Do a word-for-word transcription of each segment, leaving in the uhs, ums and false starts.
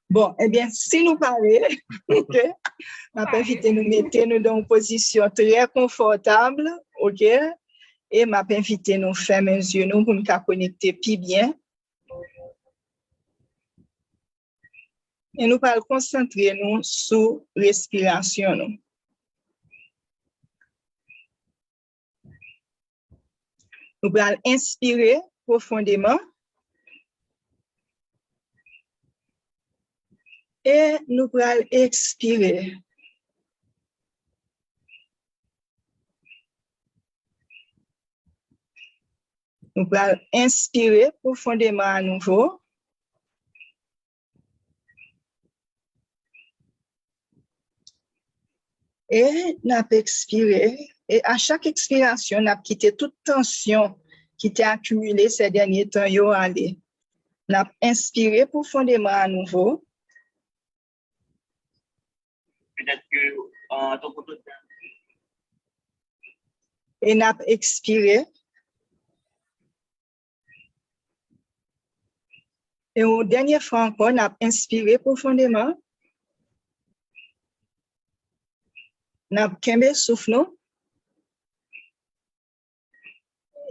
Bon, ebyen, si nou pare, ok, m ap envite nou mete nou nan yon pozisyon trè konfòtab, ok, e m ap envite nou fèmen zye nou pou n ka konekte pi byen. E nou pral konsantre nou sou respirasyon nou. Nou pral enspire pwofondeman. E nou pral ekspire. Nou pral enspire pwofondeman anouvo. E n ap ekspire. E a chak ekspirasyon, n ap kite tout tansyon ki te akimile sè dènye tan yo ale. N ap enspire pwofondeman anouvo. Petèt ke, euh, ton kote. E n ap ekspire. E yon dènye fwa ankò, n ap enspire pwofondeman. N ap kenbe souf nou.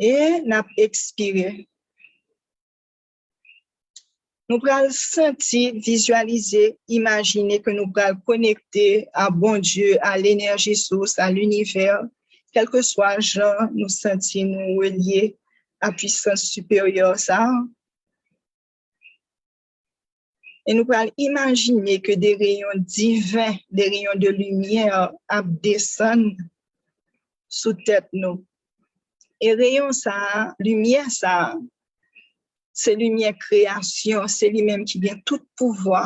E n ap ekspire. Nou pral santi, vizyalize, imajine ke nou pral konekte a Bondye, a lenèji sous, a linivè, kèlkeswa jan nou santi nou relye a pwisans siperyè sa a. E nou pral imajine ke de reyon diven, de reyon de limyè ap desann sou tèt nou. E reyon sa a, limyè sa a, se limyè kreyasyon, se li menm ki gen tout pouvwa.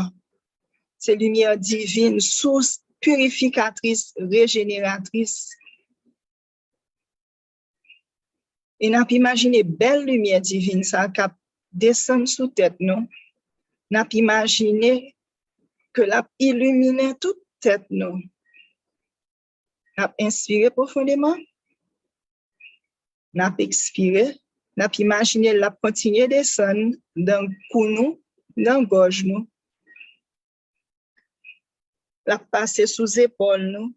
Se limyè divin, sous pirifikatris, rejeneratris. E n ap imajine bèl limyè divin sa k ap desann sou tèt nou. N ap imajine ke l ap ilimine tout tèt nou. N ap enspire pwofondeman. N ap ekspire. N ap imajine l ap kontinye desann nan kou nou, nan gòj nou. L ap pase sou zepòl nou.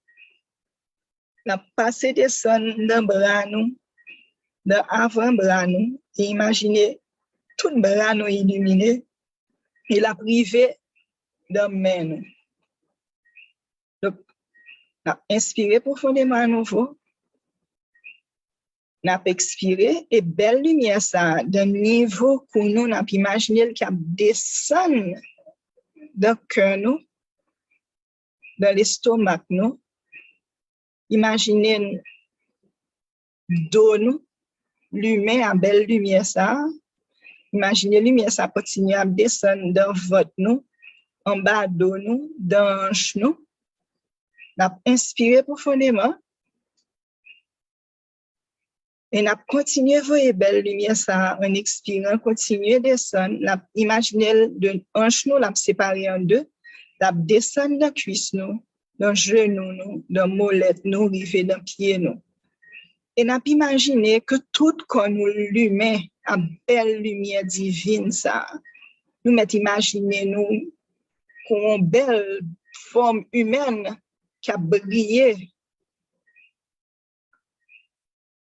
L ap pase desann nan bra nou, nan avanbra nou. E imajine tout bra nou ilimine. E l ap rive nan men nou. Donk, n ap enspire pwofondeman anouvo. N ap ekspire, e bèl limyè sa a, nan nivo kou nou, n ap imajine l k ap desann nan kè nou, nan lestomak nou. Imajine n do nou limen a bèl limyè sa a. Imajine limyè sa a kontinye ap desann nan vant nou, anba do nou, nan anch nou. N ap enspire pwofondeman. E n ap kontinye voye bèl limyè sa a an ekspiran, kontinye desann. N ap imajine l de anch nou, l ap separe an de. L ap desann nan kwis nou, nan jenou nou, nan molèt nou, rive nan pye nou. E n ap imajine ke tout kò nou limen ak bèl limyè divin sa a. Nou mèt imajine nou kon yon bèl fòm imèn k ap briye.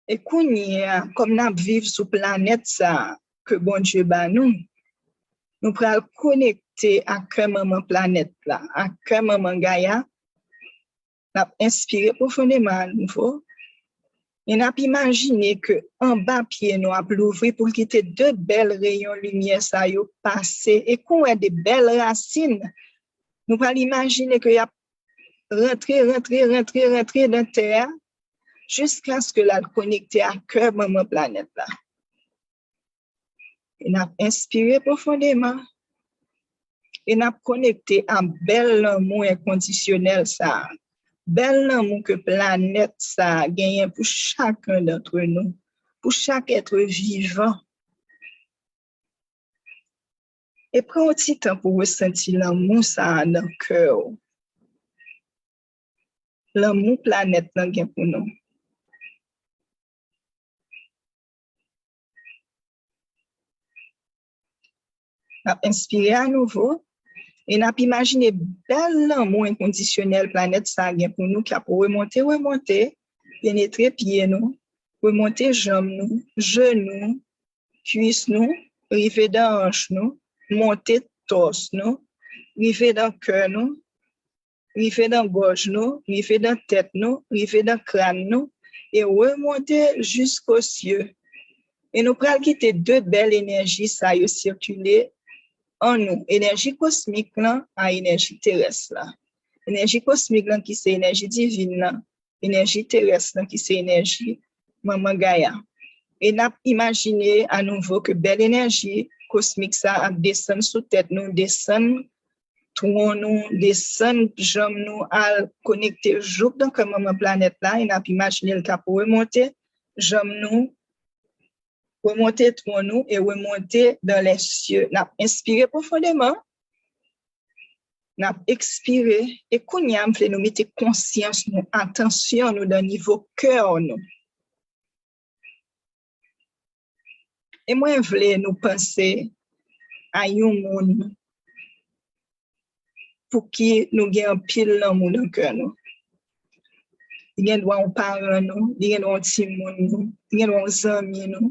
E kounye a, kòm n ap viv sou planèt sa a ke Bondye ba nou, nou pral konekte ak kè manman planèt la, ak kè manman Gaya. N ap enspire pwofondeman anouvo. E n ap imajine ke anba pye nou ap louvri pou l kite de bèl reyon limyè sa yo pase. E kou wè de bèl rasin. Nou pral imajine ke y ap rantre, rantre, rantre, rantre nan tè a, jiskaske l al konekte ak kè manman planèt la. E n ap enspire pwofondeman. E n ap konekte ak bèl lanmou enkondisyonèl sa a. Bèl lanmou ke planèt sa a genyen pou chacun d'entre nous, pou chak èt vivan. E pran yon ti tan pou resanti lanmou sa a nan kè w. Lanmou planèt lan gen pou nou. N ap enspire anouvo. E n ap imajine bèl lanmou enkondisyonèl planèt sa a gen pou nou k ap remonte, remonte, penetre pye nou, remonte janm nou, jenou, kwis nou, rive nan anch nou, monte tòs nou, rive nan kè nou, rive nan gòj nou, rive nan tèt nou, rive nan kràn nou, e remonte jiskosye. E nou pral kite de bèl enèji sa yo sikile an nou, enèji kosmik lan a enèji terès la. Enèji kosmik lan ki se enèji divin lan, enèji terès lan ki se enèji Manman Gaya. E n ap imajine anouvo ke bèl enèji kosmik sa ap desann sou tèt nou, desann twon nou, desann janm nou, al konekte jouk nan kè manman planèt la, e n ap imajine l k ap remonte janm nou, remonte twon nou e remonte dans les cieux. N ap enspire pwofondeman, n ap ekspire, e kounye a m vle nou mete konsyans nou, atansyon nou nan nivo kè nou. E mwen vle nou panse a yon moun pou ki nou gen anpil lanmou nan kè nou. Li gen dwa yon paran nou, li gen dwa yon timoun nou, li gen dwa yon zanmi nou.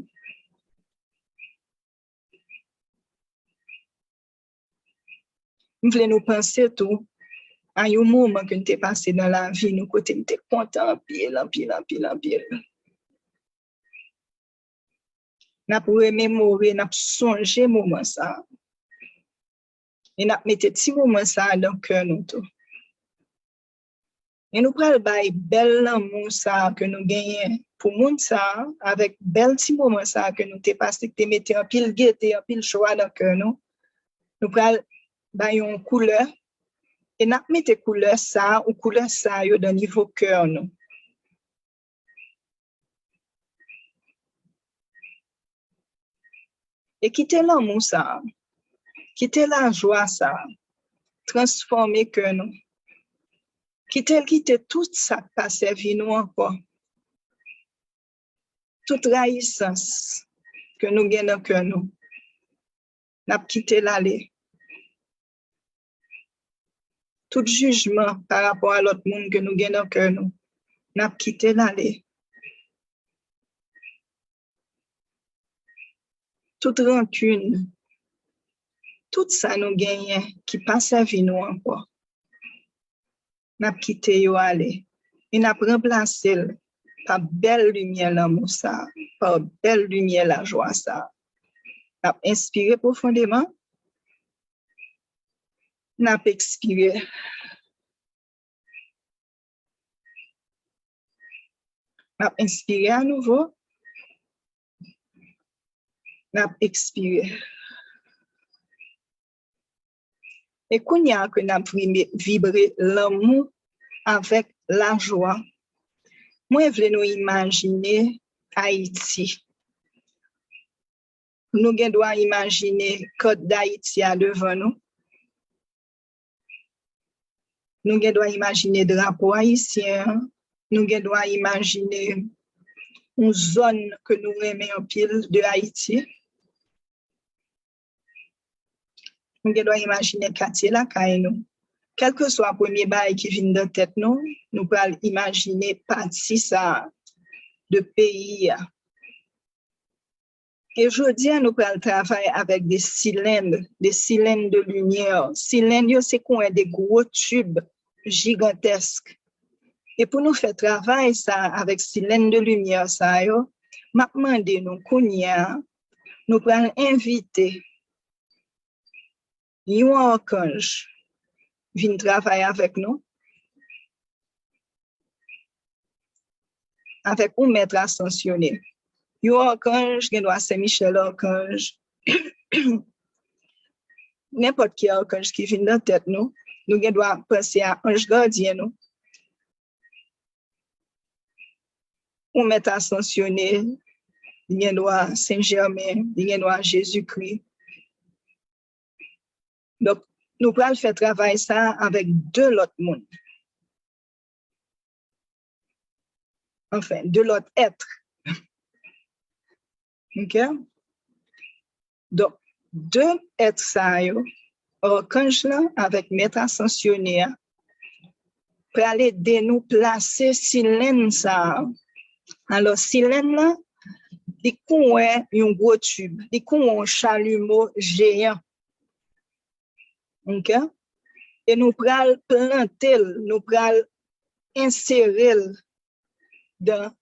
M vle nou panse tou a yon moman ke n te pase nan lavi nou kote n te kontan anpil, anpil, anpil, anpil. N ap rememore, n ap sonje moman sa a. E n ap mete ti moman sa a nan kè nou tou. E nou pral bay bèl lanmou sa a ke nou genyen pou moun sa a, avèk bèl ti moman sa a ke nou te pase, ki te mete anpil gete, anpil jwa nan kè nou. Nou pral bay yon koulè, e n ap mete koulè sa a, ou koulè sa yo nan nivo kè nou. E kite lanmou sa a, kite lajwa sa a transfòme kè nou. Kite l kite tout sa k pa sèvi nou ankò. Tout rayisans ke nou gen nan kè nou, n ap kite l ale. Tout jijman pa rapò a lòt moun ke nou gen nan kè nou, n ap kite l ale. Tout rankin, tout sa nou genyen ki pa sèvi nou ankò, n ap kite yo ale. E n ap ranplase l pa bèl limyè lanmou sa a, pa bèl limyè lajwa sa a. N ap enspire pwofondeman, n ap ekspire. N ap enspire anouvo. N ap ekspire. E kounye a ke n ap vibre, vibre lanmou avèk lajwa, mwen vle nou imajine Ayiti. Nou gen dwa imajine kat Dayiti a devan nou. Nou gen dwa imajine drapo ayisyen an. Nou gen dwa imajine yon zòn ke nou renmen anpil de Ayiti. Nou gen dwa imajine katye lakay nou. Kèlkeswa premye bagay ki vin nan tèt nou, nou pral imajine pati sa a de peyi a. E jodi a, nou pral travay avèk de silend, de silend de limyè. Silend yo, se kouwè de gwo tib jigantèsk. E pou nou fè travay sa avèk silend de limyè sa yo, m ap mande nou kounye a, nou pral envite yon akanj vin travay avèk nou, avèk yon mèt asansyone. Yon akanj, gen dwa Sen Michèl akanj, nenpòt ki akanj ki vin nan tèt nou, nou gen dwa panse a anj gadyen nou. Yon mèt asansyone, li gen dwa Sen Jèmen, li gen dwa Jezikri. Donk, nou pral fè travay sa a avèk de lòt moun. Anfen, de lòt èt. Ok? Donk, de èt sa yo, akanj lan avèk mèt asansyone a pral ede nou plase silenn sa a. Alò, silenn lan, li kouwè yon gwo tib, li kouwè yon chalimo jeyan. Ok? E nou pral plante l, nou pral ensere l dan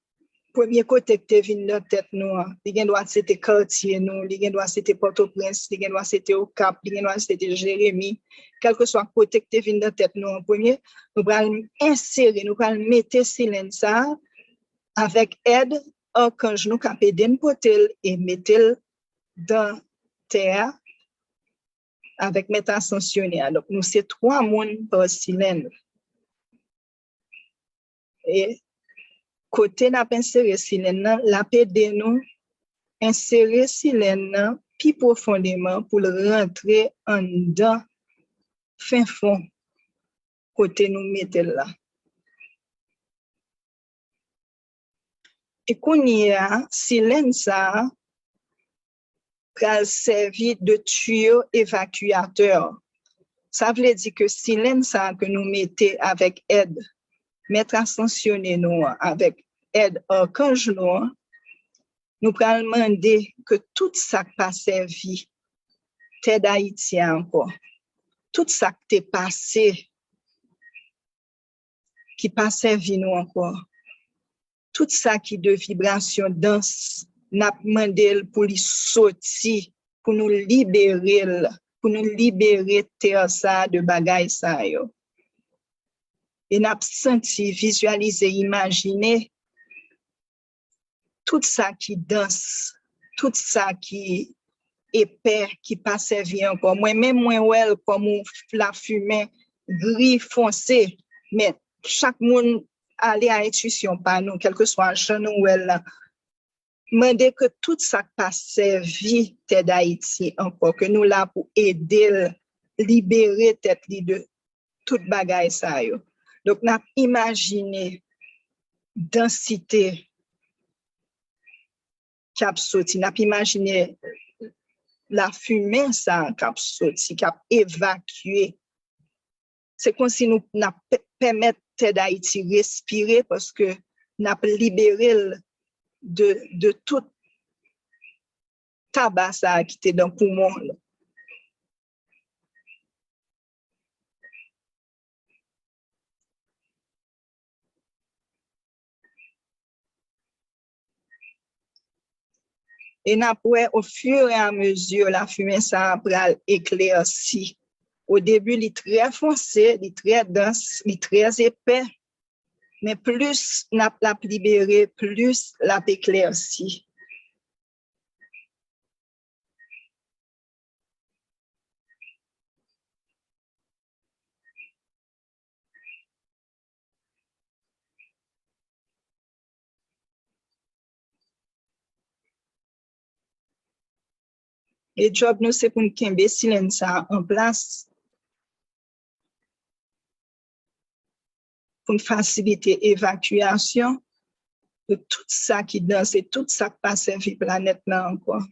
premye kote k te vin nan tèt nou an. Li gen dwa se te katye nou, li gen dwa se te Pòtoprens, li gen dwa se te Okap, li gen dwa se te Jeremi. Kèlkeswa kote k te vin nan tèt nou an premye, nou pral ensere, nou pral mete silenn sa a avèk èd akanj nou k ap ede n pote l e mete l dan tè a avèk mèt asansyone a. Donk, nou se twa moun pa silenn. E kote n ap ensere silenn nan, l ap ede nou ensere silenn nan pi pwofondeman pou l rantre anndan fenfon kote nou mete l la. E kounye a, silenn sa a pral sèvi de tiyo evakiyatè. Sa vle di ke silenn sa a ke nou mete avèk èd mèt asansyone nou an, avèk èd akanj nou an, nou pral mande ke tout sa k pa sèvi tè Dayiti a ankò, tout sa k te pase ki pa sèvi nou ankò, tout sa ki de vibrasyon dans, n ap mande l pou li soti, pou nou libere l, pou nou libere tè sa a de bagay sa yo. E n ap santi, vizyalize, imajine tout sa ki dans, tout sa ki epè, ki pa sèvi ankò. Mwen menm, mwen wè l kòm yon lafimen gri fonse, men chak moun ale a entwisyon pa nou, kèlkeswa jan nou wè l la. Mande ke tout sa k pa sèvi tè Dayiti ankò, ke nou la pou ede l libere tèt li de tout bagay sa yo. Donk, n ap imajine dansite k ap soti, n ap imajine lafimen sa a k ap soti, k ap evakye. Se kòmsi nou, n ap pè-, pèmèt tè Dayiti respire paske n ap libere l de, de tout taba sa a ki te nan poumon l. E n ap wè, ofiramezi, lafimen sa a pral eklèsi. O debi, li trè fonse, li trè dans, li trè epè. Men plis n ap, l ap libere, plis l ap eklèsi. E djòb nou se pou n kenbe silenn sa a an plas, pou n fasilite evakyasyon de tout sa ki danse, tout sa k pa sèvi planèt lan ankò.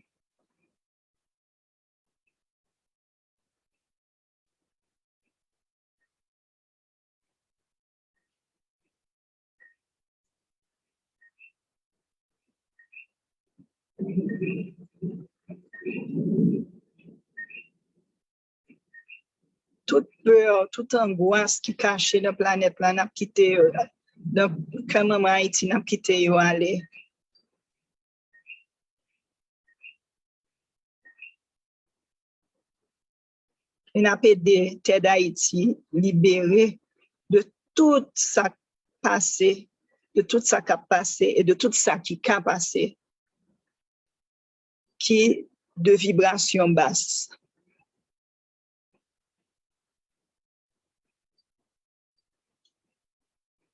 Tout pè, tout angwas ki kache nan planèt la, n ap kite yo, nan kè manman Ayiti, n ap kite yo ale. E n ap ede tè Dayiti libere de tout sa k pase, de tout sa k ap pase e de tout sa ki ka pase, ki de vibrasyon bas.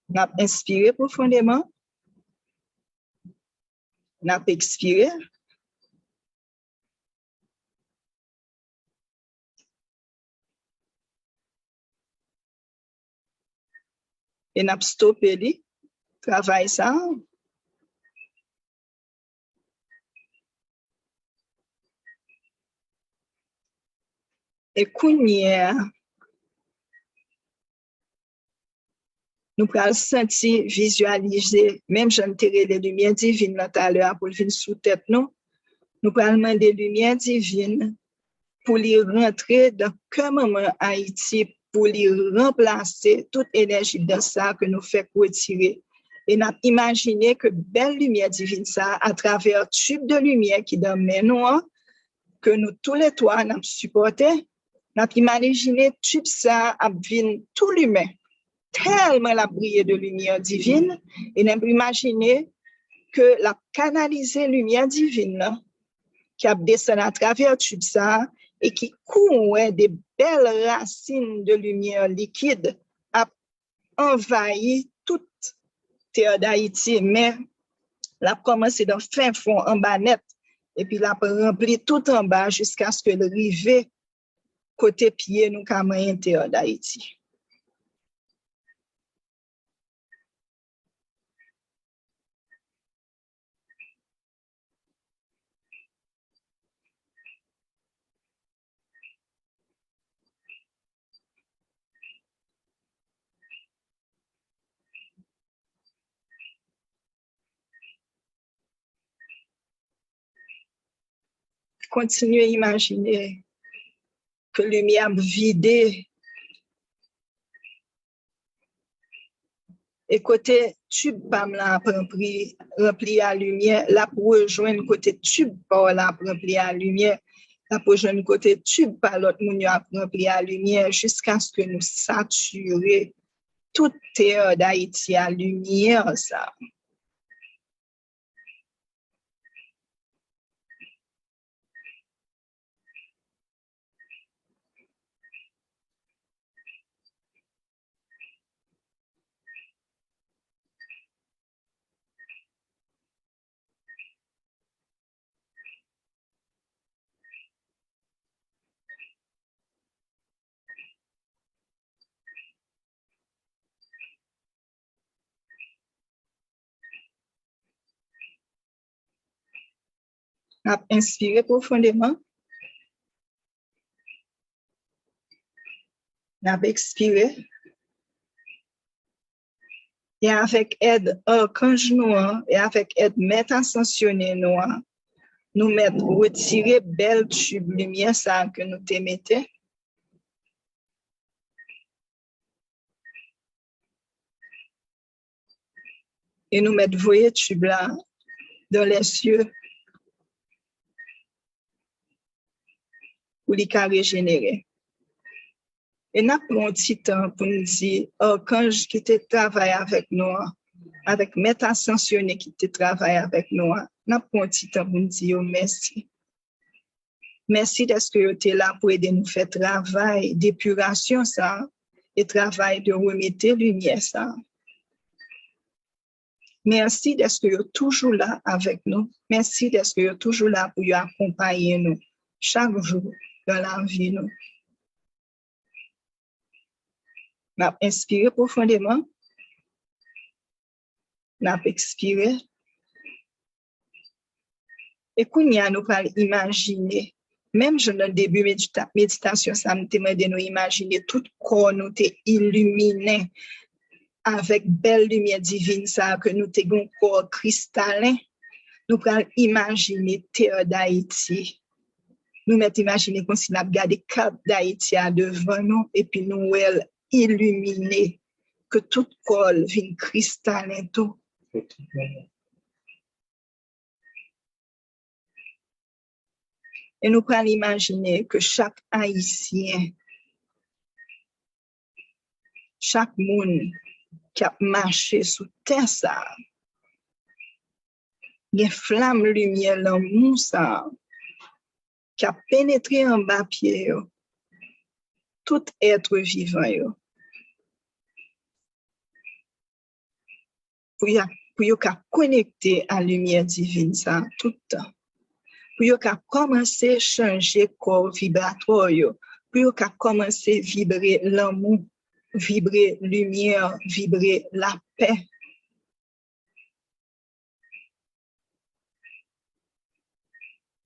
N ap enspire pwofondeman. N ap ekspire. E n ap stope li, travay sa a. E kounye a, nou pral santi, vizyalize, menm jan n te rele limyè divin nan talè a pou l vin sou tèt nou, nou pral mande limyè divin pou li rantre nan kè manman Ayiti, pou li ranplase tout enèji dan sa ke nou fèk retire. E n ap imajine ke bèl limyè divin sa a, atravè tib de limyè ki nan men nou an, ke nou toulètwa n ap sipòte, n ap imajine tib sa a ap vin tou limen, tèlman l ap briye de limyè divin, e n ap imajine ke l ap kanalize limyè divin nan ki ap desann atravè tib sa a e ki kouwè de bèl rasin de limyè likid ap anvayi tout tè Dayiti, men l ap kòmanse nan fen fon anba nèt, epi l ap ranpli tout anba jiskaske l rive kote pye nou ka manyen tè Dayiti. Kontinye imajine ke limyè ap vide. E kote tib pa m lan ap ranpli, ranpli a limyè, l ap rejwenn kote tib pa w la ap ranpli a limyè, l ap rejwenn kote tib pa lòt moun yo ap ranpli a limyè, jiskaske nou satire tout tè Dayiti a limyè sa a. N ap enspire pwofondeman. N ap ekspire. E avèk èd akanj nou an, e avèk èd mèt asansyonnen nou an, nou mèt retire bèl tib limyè sa a ke nou te mete. E nou mèt voye tib la dans les cieux pou li ka rejenere. E n ap pran yon ti tan pou n di akanj ki te travay avèk nou an, avèk mèt asansyonnen ki te travay avèk nou an, n ap pran yon ti tan pou n di yo mèsi. Mèsi dèske yo te la pou ede nou fè travay depirasyon sa a e travay de remete limyè sa a. Mèsi dèske yo toujou la avèk nou. Mèsi dèske yo toujou la pou yo akonpaye nou chak jou nan lavi nou. N ap enspire pwofondeman. N ap ekspire. E kounye a, nou pral imajine, menm jan nan debi medita-, meditasyon sa a, m te mande nou imajine tout kò nou te iliminen avèk bèl limyè divin sa a, ke nou te gen yon kò kristalen. Nou pral imajine tè Dayiti. Nou mèt imajine kòmsi n ap gade kat Dayiti a devan nou, epi nou wè l ilimine, ke tout kò l vin kristalen tou. E nou pral imajine ke chak Ayisyen, chak moun k ap mache sou tè sa a, gen flanm limyè lanmou sa a k ap penetre anba pye yo, tout èt vivan yo, pou y a, pou yo ka konekte a limyè divin sa a tout tan, pou yo ka kòmanse chanje kò vibratò yo, pou yo ka kòmanse vibre lanmou, vibre limyè, vibre lapè.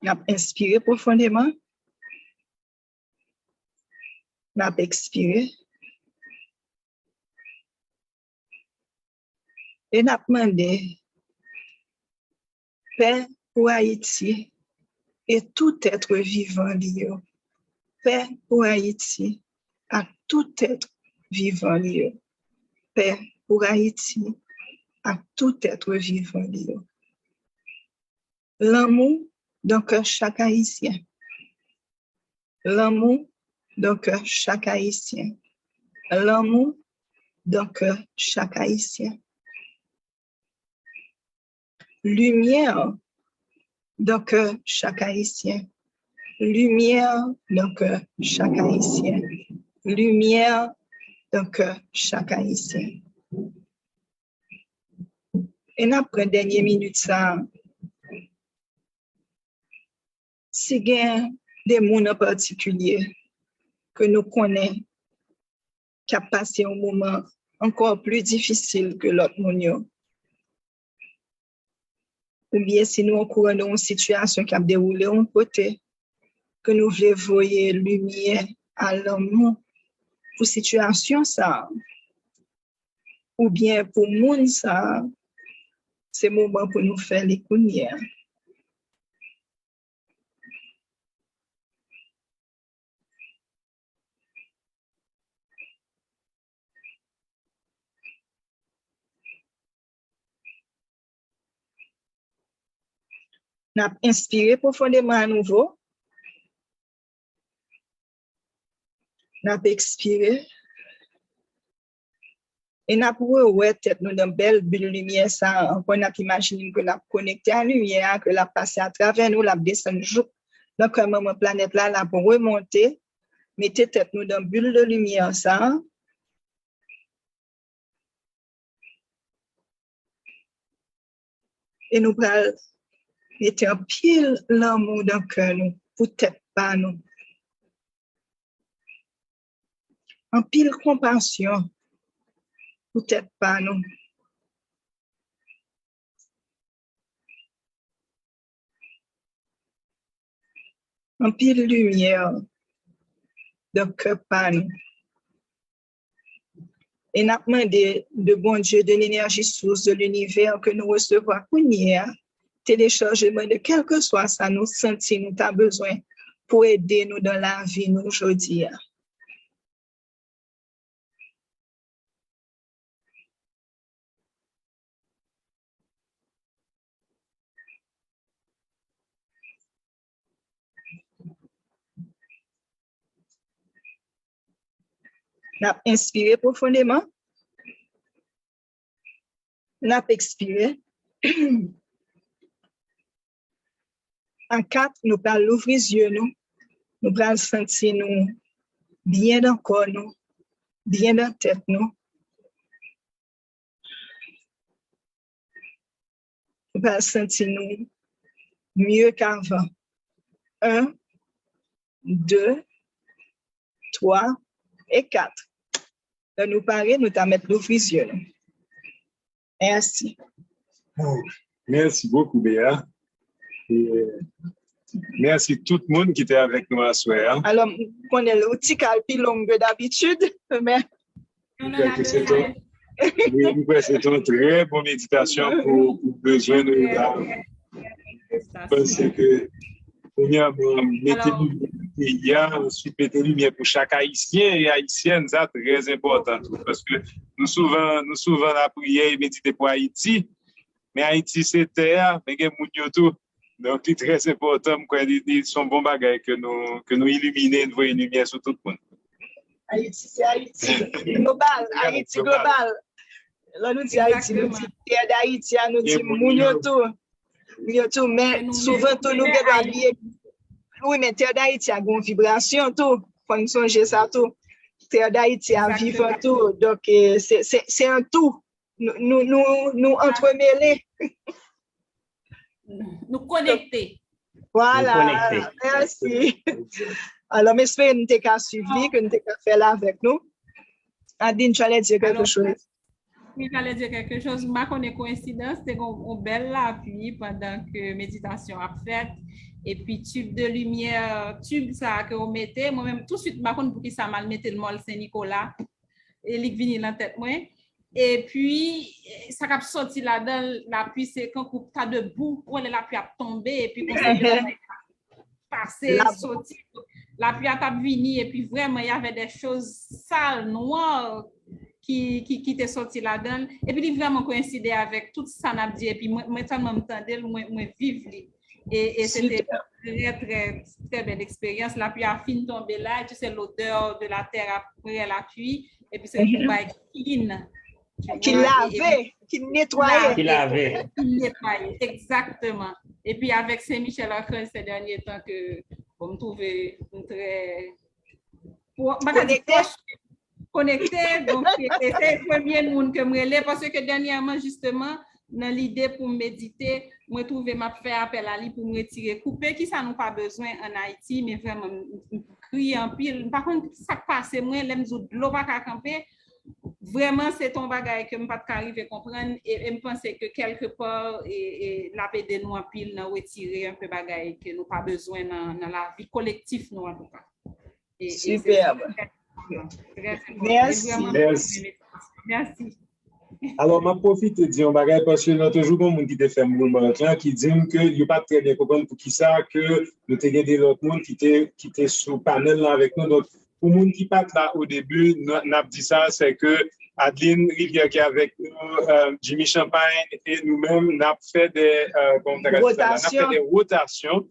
N ap enspire pwofondeman. N ap ekspire. E n ap mande, Pè pou Ayiti e tout èt vivan li yo. Pè pou Ayiti ak tout èt vivan li yo. Pè pou Ayiti ak tout èt vivan li yo. Lanmou dans cœur chaque Haïtien. Lanmou dans cœur chaque Haïtien. Lanmou dans cœur chaque Haïtien. Lumière dans cœur chaque Haïtien. Lumière dans cœur chaque Haïtien. Lumière dans cœur chaque Haïtien. E n ap pran dènye minit sa a. Si gen de moun an patikilye ke nou konnen k ap pase yon moman ankò pli difisil ke lòt moun yo, oubyen si nou okouran de yon sitiyasyon k ap dewoule yon kote, ke nou vle voye limyè a lanmou pou sitiyasyon sa a, oubyen pou moun sa a, se moman pou nou fè li kounye a. N ap enspire pwofondèman anouvo. N ap ekspire. E n ap rewè tèt nou nan bèl bil limyè sa a ankò. N ap imajine ke n ap konekte a limyè a, ke l ap pase atravè nou, l ap desann jouk nan kè manman planèt la, l ap remonte, mete tèt nou nan bil de limyè sa a. E nou pral mete anpil lanmou nan kè nou pou tèt pa nou. Anpil konpasyon pou tèt pa nou. Anpil limyè nan kè pa nou. E n ap mande de Bondye, de lenèji sous de linivè ke nou resevwa kounye a, telechajeman de kèlkeswa sa nou santi nou ta bezwen pou ede nou nan lavi nou jodi a. N ap enspire pwofondèman. N ap ekspire. A kat, nou pral louvri zye nou. Nou pral santi nou byen nan kò nou, byen nan tèt nou. Nou pral santi nou mye k avan. En, de, twa e kat. Lè nou pare, nou ta mèt louvri zye nou. Mèsi. Mèsi bokou, Bea. E, mèsi tout moun ki te avèk nou aswè a. Alò, m konnen l yon ti kal pi long ke dabitid, men. M kwè ke se ton, wi, m kwè se ton trè bon meditasyon pou, pou bezwen nou la. Paske, premyèman, mete limyè pou peyi a, answit mete limyè pou chak Ayisyen e Ayisyèn, sa trè enpòtan tou. Paske nou souvan, nou souvan lapriyè e medite pou Ayiti, men Ayiti se tè a, men gen moun yo tou. Donk, li trè enpòtan, m kwè li, li se yon bon bagay ke nou, ke nou ilimine, nou voye limyè sou tout moun. Ayiti, se Ayiti. Global, Ayiti global. Lè nou di Ayiti, nou di tè Dayiti a, nou di moun yo tou. Moun yo tou, men souvan tou, nou gen dwa bliye. Wi, men tè Dayiti a gen yon vibrasyon tou. Fò n sonje sa tou. Tè Dayiti a vivan tou. Donk, eh, se, se, se yon tou. Nou, nou, nou, nou antremele. Nou konekte. Vwala, mèsi. Alò, m espere nou te ka swiv li, ke nou te ka fè l avèk nou. Adeline, tu allais dire quelque chose? Oui, j'allais dire quelque chose. M pa konnen koyensidans, te gen yon bèl lapli pandan ke meditasyon ap fèt. Epi tib de limyè, tib sa a ke w mete, mwen menm touswit m pa konn poukisa m al mete l Mòl Sen Nikola. E li k vini nan tèt mwen. Epi, sa k ap sòti ladan l, lapli se kankou ta de bou, ou wè lè lapli ap tonbe, epi konsa ke pase, soti. Lapli a t ap vini, epi vrèman, y avait des choses sales, noires, ki, ki, ki te sòti ladan l. Epi li vrèman koyenside avèk tout sa n ap di. Epi mwen, mwen tèlman m tande l, mwen, mwen viv li. E, e se te trè, trè, trè bèl eksperyans. Lapli a fin tonbe la, tu sais, l'odeur de la terre après la pluie, epi se yon bagay ki clean. Ki lave, ki netwaye. Ki lave. Ki netwaye, egzakteman. Epi avèk Sen Michèl Akanj, se dènye tan ke, bon, m twouve m trè, pou, m pa ka di pwòch, konekte, donk, e, e se premye moun ke m rele, paske dènyèman, jisteman, nan lide pou m medite, mwen twouve m ap fè apèl a li pou m retire koupe, kisa nou pa bezwen ann Ayiti, men vrèman, m, m, m kriye anpil, m pa konn sa k pase mwen, lè m di w dlo pa ka kanpe, vrèman, se te yon bagay ke m pa t ka rive konprann, e, e m panse ke kèlke pa, e, e, l ap ede nou anpil nan retire enpe bagay ke nou pa bezwen nan, nan lavi kolektif nou, antouka. E, e se Superbe. Trè enpòtan. Trè enpòtan. E Mèsi. Vrèman, Mèsi. Mèsi. Alò, m ap pwofite di yon bagay, paske nan toujou gon moun ki te fè m remak lan, ki di m ke yo pa t trè byen konprann poukisa ke nou te gen de lòt moun ki te, ki te sou panèl lan avèk nou. Donk, pou moun ki pa t la o debi, n, n ap di sa, se ke Adeline Rivière ki avèk nou, euh, Jimmy Champagne e nou menm, n ap fè de, euh, kòman m ta ka di sa la? N ap fè de wotasyon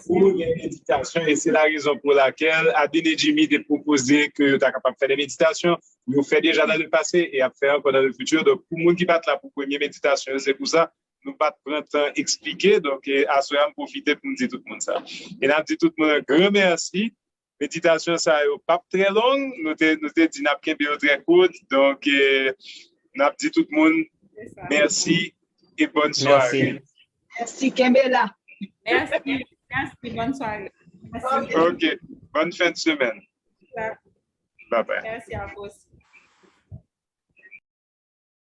pou gen meditasyon e se la rezon pou lakèl Adeline e Jimmy te pwopoze ke yo ta kapab fè de meditasyon. Yo fè deja dans le passé e ap fè ankò dans le futur. Donk, pou moun ki pa t la pou premye meditasyon yo, se pou sa nou pa t pran tan eksplike. Donk, e, aswè a, m pwofite pou m di tout moun sa. E n ap di tout moun yon gran mèsi. Meditasyon sa yo p ap trè long. Nou te, nou te di n ap kenbe yo trè kout. Donk, e, n ap di tout moun mèsi e bòn sware. Mèsi, kenbe la. Mèsi, mèsi, bòn sware. Mèsi. Ok, bòn fen de semèn. Bye bye. Mèsi a vous.